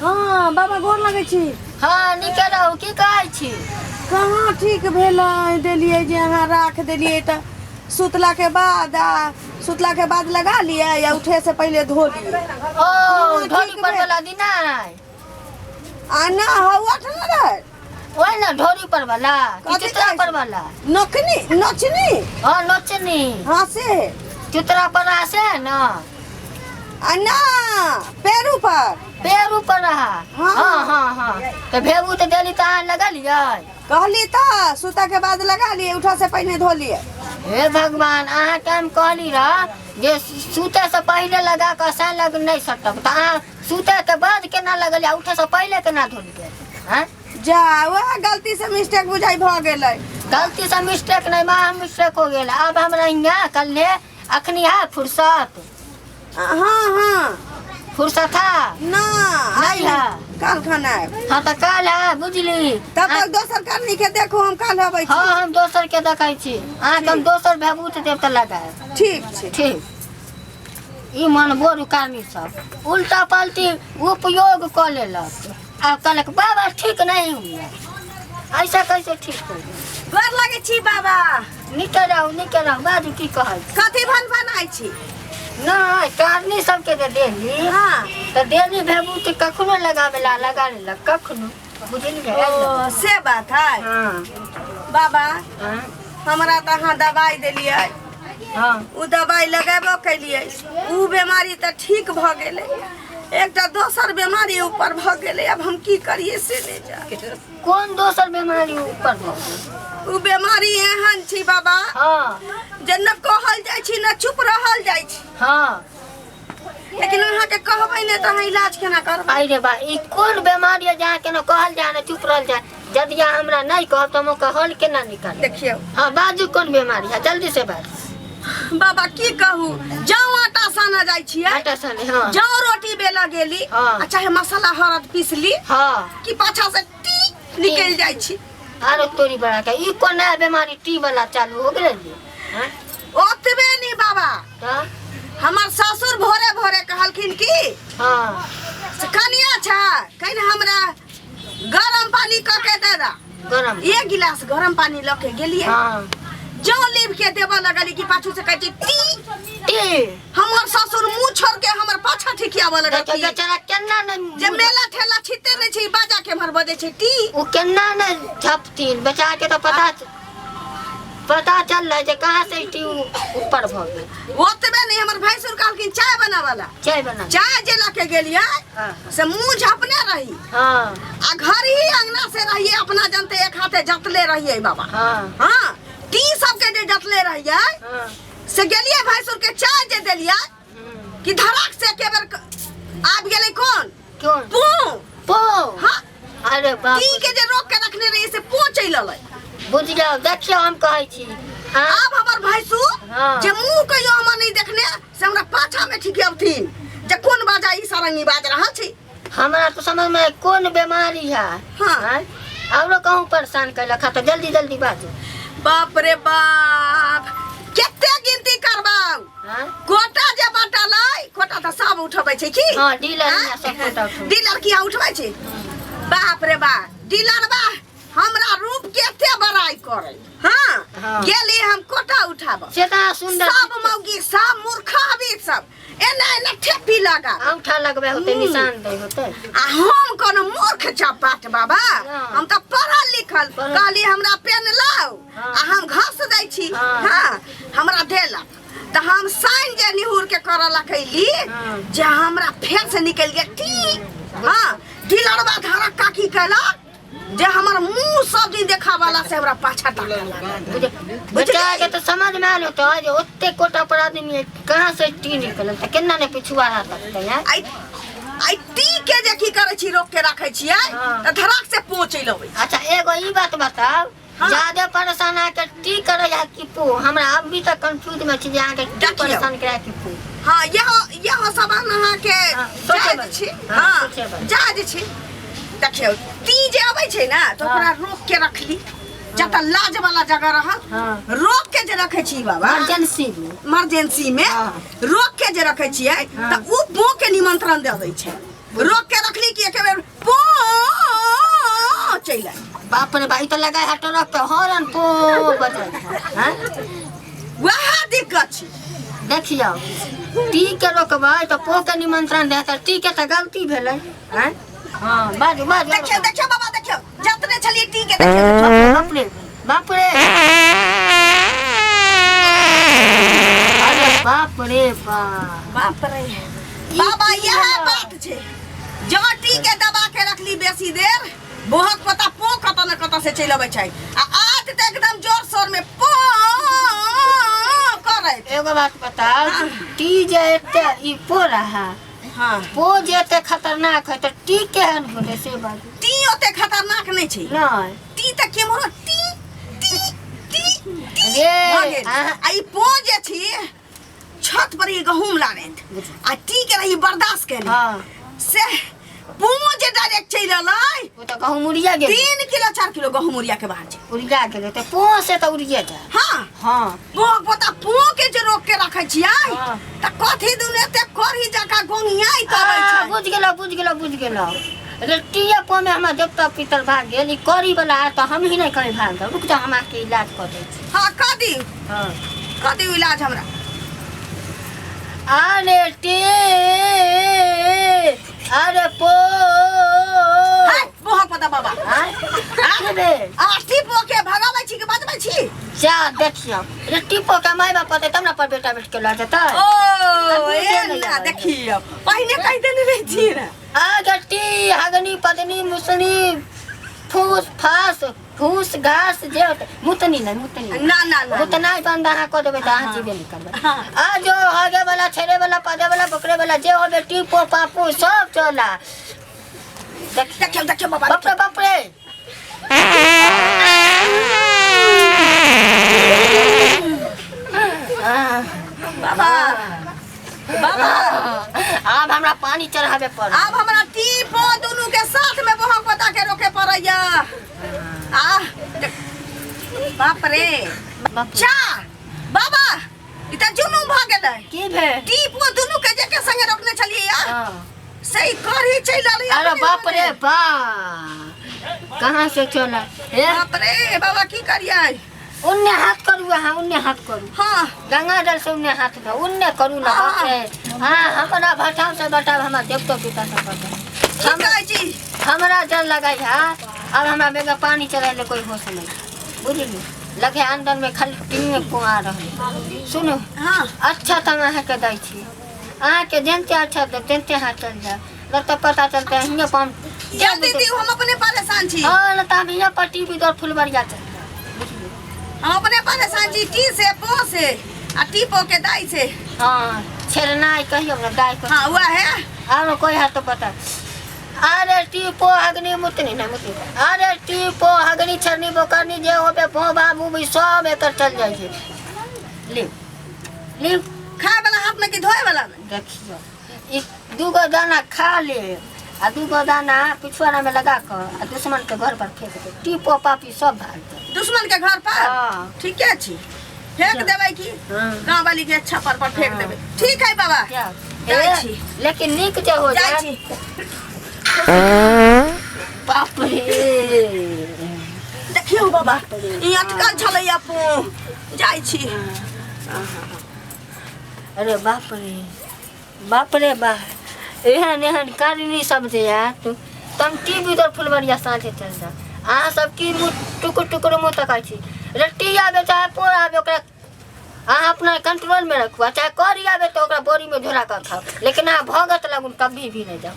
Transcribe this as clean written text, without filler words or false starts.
हँ बाबा गोर लगै छी। हँ, नीके रहू। की कहै छी? कहाँ ठीक भेलै? देलियै जे अहाँ राख देलियै तऽ सुतलाके बाद आ सुतलाके बाद लगा लियै या उठे से पहिले धो लियै। ओ हँ, ढोरी ठीक पर भेल। वाला दिना आ ना हौ अठ न रहै। ओहि ने ढोरी पर वाला कि कथी चुतरा कहै पर छै? वाला? नोकनी नोचनी। हँ, नोचनी। हँ से। चुतरा पर रहा से है ना? आ ना पेरू पर। पेड़ ऊपर रहा। हाँ। हाँ हाँ हाँ, तऽ भेबू तऽ देली तऽ अहाँ लगलियै। कहली तऽ सुता के बाद लगा लिए, उठा से पहिने धो लिए। हे भगवान, अहाँके हम कहली रह जे सुते से पहिले लगा कऽ साँझ लग नहि सटब, तऽ अहाँ सुते के बाद केना लगलियै, उठे से पहिले केना धोलियै? आँय? जा, वएह गलती से मिस्टेक बुझाइ भऽ गेलै। गलती से मिस्टेक नहीं, महा मिस्टेक हो गेल। अब हमरा हियाँ कल्हे अखनी है फुर्सत? हाँ हाँ। फुर्सत है? ना। नहीं है। काल खाना आयब। हाँ, तऽ काल्हि है, बुझली? तब तक दोसर करनी के देखू, हम काल अबै छी। हाँ, हम दोसर के देखै छी। अहाँके हम दोसर भभूत देब तऽ लगायब। ठीक छै। ठीक। ई मन बोरू कामी सब उल्टा पलटी उपयोग कऽ लेलक आ कहलक बाबा ठीक नहीं हुआ। ऐसा कैसे ठीक हो गया? गोर लगै छी बाबा। नीके रहू, नीके रहू। बाजू, की कहै छी? कथी भन बनाइ छी? नहि, कारनी सबके जे देली तऽ डेली भेबूत कखनो लगाबे ला लगा लेलक कखनो, बुझलियै? ओ से बात है। बाबा, हमरा तऽ अहाँ दवाइ देलियै। ओ दवाइ लगेबो केलियै, ओ बेमारी तऽ ठीक भऽ गेलै, एकटा दोसर बेमारी ऊपर भऽ गेलै। आब हम की करियै से नहि जानि। कोन दोसर बेमारी ऊपर भऽ गेल? ओ बेमारी एहन छै बाबा जे न कहल जाइ छै न चुप रहल जाइ छै। लेकिन अहाँके कहबै नहि तऽ अहाँ इलाज केना करबै? अरे रे बा, ई कोन बेमारी है जहाँ केना कहल जाय ने चुप रहल जाय? यदि अहाँ हमरा नहि कहब तऽ हम ओकर हल केना निकालब? देखियौ। हाँ, बाजू, कोन बेमारी है, जल्दी से बाजू। बाबा, की कहू, जौ आटा सानऽ जाइ छियै, आटा साने, हाँ। जौ रोटी बेलऽ गेली आ चाहे मसाला हरद पीसली कि पाछा से टी निकलि जाइ छी। आरो तोरी बड़ा के, ई कोन नया बेमारी टी वाला चालू हो गेलै जी? हाँ? ओतबे नहीं बाबा, तऽ हमर ससुर भोरे भोरे कहलखिन कि से कनिया छै कनि हमरा गरम पानी कऽ के दे दा। गरम। एक गिलास गरम पानी लऽ के गेलियै, जौ लीभ के देबऽ लगली कि पाछू से कहै छै टी। टी। हमर ससुर मुंह छोड़ के हमर पाछा ठिकियाबऽ देखियौ, लगलखिन। बेचारा केना नहि जे मेला ठेला छिते नहि छै, ई बाजा के एम्हर बजै छै टी। ओ केना नहि झपथिन बेचारा के? तऽ पता पता चललै जे कहाँ से टी ऊपर भऽ गेल। ओतबे नहि, हमर भैंसुर कहलखिन चाय बनाबऽ ला। चाय बना। चाय जे लऽ के गेलियै से मुंह झपने रही आ घर ही अंगना से रहिए, अपना जनते एक हाथे जतले रहिए बाबा। हाँ, टी सबके जे जतले रहिए से गेलियै भैंसुर के चाय जे देलियै कि धड़ाक से एके बेर आबि गेलै। कोन? कोन? पू। पो। हाँ। अरे बाप। टी के जे रोक के रखने रहिए से पो चलि अलै। बुझ जाओ, देखियौ, हम कहै छी हाँ। आब हमर भैंसुर जे मुंह कहियो हमर नहीं देखने से हमरा पाछा में ठिकियौथिन जे कोन बाजा ई सारंगी बाज रहल छी। हमरा तो समझ में कोन बीमारी है। आँय? औरो कहूँ परेशान कैलक है तऽ जल्दी जल्दी बाजू। बाप रे बाप, कते गिनती करबाउ? हाँ? कोटा जे बाटल अइ, कोटा तऽ सब उठबै छै की? हाँ, डीलर आँय? हियाँ सब कोटा उठबै। डीलर किया उठबै छै? बाप रे बाप, डीलर बा हमरा रूप के एते बड़ाई करे। हाँ, गेली हम कोटा उठाब। से तऽ अहाँ सुन्दर सब मौगी सब मूर्खा हबी, सब एना एना ठेपी लगा औंठा लगबै होतै, निशान दै होतै। आ हम कोनो मूर्ख चपाट बाबा? हम तऽ पढ़ल लिखल। कहली हमरा पेन लाउ आ हम घस दै छी। हाँ, हमरा देलक तऽ हम साइन जे निहुर के करऽ लगैली जे हमरा फेर से निकलि गेल टी। हाँ, डीलरवा धरक काकी केलक जे हमर मुंह सब दिन देखा वाला से हमरा पाछा ताकऽ लागल। बेचारा के तो समझ में आयल होतो जे ओते कोटा पर आदमी है, कहाँ से टी निकलल, तऽ केना ने पिछुआरा तकतै हैं? आइ आइ टी के जे की करै छी, रोक के राखै छियै तऽ धड़ाक से पहुँच अबै। अच्छा, एगो ई बात बताउ, ज्यादा परेशान अहाँके टी करे या कि पो? हमरा अभी तक कंफ्यूज में छी जे अहाँके टी देखियौ। परेशान करे कि पो। हाँ, यह सब अहाँके सोचे जायज वाला। छी। हाँ, सोचे वाला। जायज छी। देखियौ, टी जे अबै छै ने तऽ ओकरा रोक के रखली, जतऽ लाज वाला जगह रहल, रोक के जे रखै छी बाबा, इमरजेंसी में। इमरजेंसी में रोक के जे रखै छियै तऽ उ पो के निमंत्रण दे दै छै। रोक के रखली कि एके बेर बाप रे बा, ई तऽ लगाय है ट्रक के हॉर्न पो बजै है हैं? वएह दिक्कत छै। देखियौ, टी के रोकबै तऽ पो के निमंत्रण दे, तऽ टी के तऽ गलती भेलै हैं? हाँ, बाजू बाजू। देखियौ देखियौ बाबा, देखियौ जतने छलियै टी के, देखियौ। बाप रे बाप रे, अरे बाप रे बाप, बाप रे बाबा, इएह बात छै। जँ टी के दबा के रखली बेसी देर, बहुत पता पो कतऽ ने कतऽ से चलि अबै छै, आ आत तऽ एकदम जोर शोर में पो करैत। एगो बात बताउ, टी जे एते ई पो रहा, हाँ, पो जे एते खतरनाक है, तऽ टी केहन होलै से बाजू। टी ओते खतरनाक नहि छै। नहि। टी तऽ केम्हरो टी टी टी टी रे, भऽ गेल। अहाँ- आ ई पो जे छी, छत पर ई गहूम लानैत आ टी के रही बर्दाश्त केने, से पुमो जे डायरेक्ट चलि एलै, ओ तऽ गहूम उड़िया गेल। 3 किलो 4 किलो गहूम उड़िया के बाहर छै। उड़िया गेलै तऽ पो से तऽ उड़िए जाय। हाँ। हाँ। पो पोता, पो के जे रोक के रखै छियै तऽ कथी दुने एते करही जकाँ गोंगियाइत अबै छै। बुझि गेलहुँ, बुझि गेलहुँ, बुझि गेलहुँ। रे टीए पो में हमर देवता पितर भाग गेल, ई करी वाला है तऽ हमही नहि कहीं भाग। रुक जाउ, हम अहाँके इलाज कऽ दै छी। हाँ, कऽ दियौ। हाँ। कऽ दियौ इलाज हमरा। अरे टी, अरे पो। है पोहक पता बाबा। आँय? की भेल? आठी पो के भगाबै छी कि बजबै छी? जा देखियौ रे, टीपो के माय बाप पते तब ने पर बेटा बेटी के लऽ जेतै। ओ आब बुझे ए नहि ना आबै। देखियौ, पहिने कहि देने रहै छी ने। आ गट्टी हगनी पदनी मुसनी फूस फास फूस घास जे होतै, मुतनी नहि, मुतनी नहि। ना ना ना। मुतनाइ बन्द अहाँ कऽ देबै तऽ अहाँ जीबे नहि करबै। हाँ। आ जो हगे वाला, छेड़े वाला, पदे वाला, बकरे वाला जे होबे, टीपो पापू सब चला। देख। देखियौ देखियौ बाबा। बाप रे बाप रे। बाबा बाबा, आब हमरा पानी चढ़ाबे पड़त। आब हमरा टीपो दुनू के साथ में बोहक पता के रोके पड़ैया। आ बाप रे। बाप रे। चा बाबा, ई तऽ जुलुम भऽ गेलै। की भेल? टीपो दुनू के जेके संगे रोकने छलियै यार, हाँ। सही करही चलि एलै। अरे अपने बाप रे मने। बा, कहाँ से चला हे? बाप रे बाबा, की करियै? उन्ने हाथ करू अहाँ, उन्ने हाथ करू। हाँ। गंगा जल से उन्ने हाथ दो, उन्ने करू ना। बाप रे, हाँ, हमरा भटाव से बटाव, हमरा देवतो पिता से बटाव। की कहै छी? हमरा जल लगाई है। अब हमरा बेगा पानी चढ़ाई ले कोई होश नहीं, बुझली? लगे अंदर में खाली टीने कुआ रहल। सुनू। हाँ। अच्छा, तऽ हम अहाँके दै छी, अहाँके जेनते अच्छा देब तेनते अहाँ चलि जायब, नहि तऽ पता चलतै हियाँ पर हम जल्दी दियौ, हम अपने परेशान छी। हाँ, नहि तऽ हम हियाँ पर टीवी दौड़ फुलबरिया चलि जायब, बुझली? हम अपने परेशान छी टी से, पो से आ टीपो के दाई से। हाँ, छेड़नाइ कहियौ ने दाइ को। हाँ, वएह है। आरो कोई हाथ तो पता। अरे टीपो अग्नि मुतनी नहीं मुतनी, अरे टीपो अग्नि छरनी बोकरनी जे होबे, भो बाबू भी सब एकर चल जाइ छै। लिउ लिउ। खाय वाला हाथ में कि धोए वाला में? देखियौ, ई दूगो दाना खा ले आ दूगो दाना पिछुआरा में लगा कऽ आ दुश्मन के घर पर फेंक दे, टीपो पापी सब भाग जाए। दुश्मन के घर पर? हाँ। ठीके छी, फेंक देबै की। हाँ। गाँव वाली के अच्छा पर फेंक हाँ। देबै। ठीक है बाबा। जाओ। जाइ ए, छी। लेकिन नीक जे हो जाइ जाए। छी। बाप रे। देखियौ बाबा, ई अटकल छलैया पो। जाइ छी। अरे बाप रे बाप रे बा, एहन एहन कारिणी सब जे आयत तम टीवी दर फुलबरिया साँझे चल जाओ। अहाँ सब की मुँह टुकुर टुकुर मुँह तकै छी? रट्टी आबे चाहे पोर आबे, ओकरा अहाँ अपना कंट्रोल में रखू, आ चाहे करी आबे तऽ ओकरा बोरी में झोरा कऽ खाउ, लेकिन अहाँ भगत लगुन कभी भी नहि जाउ।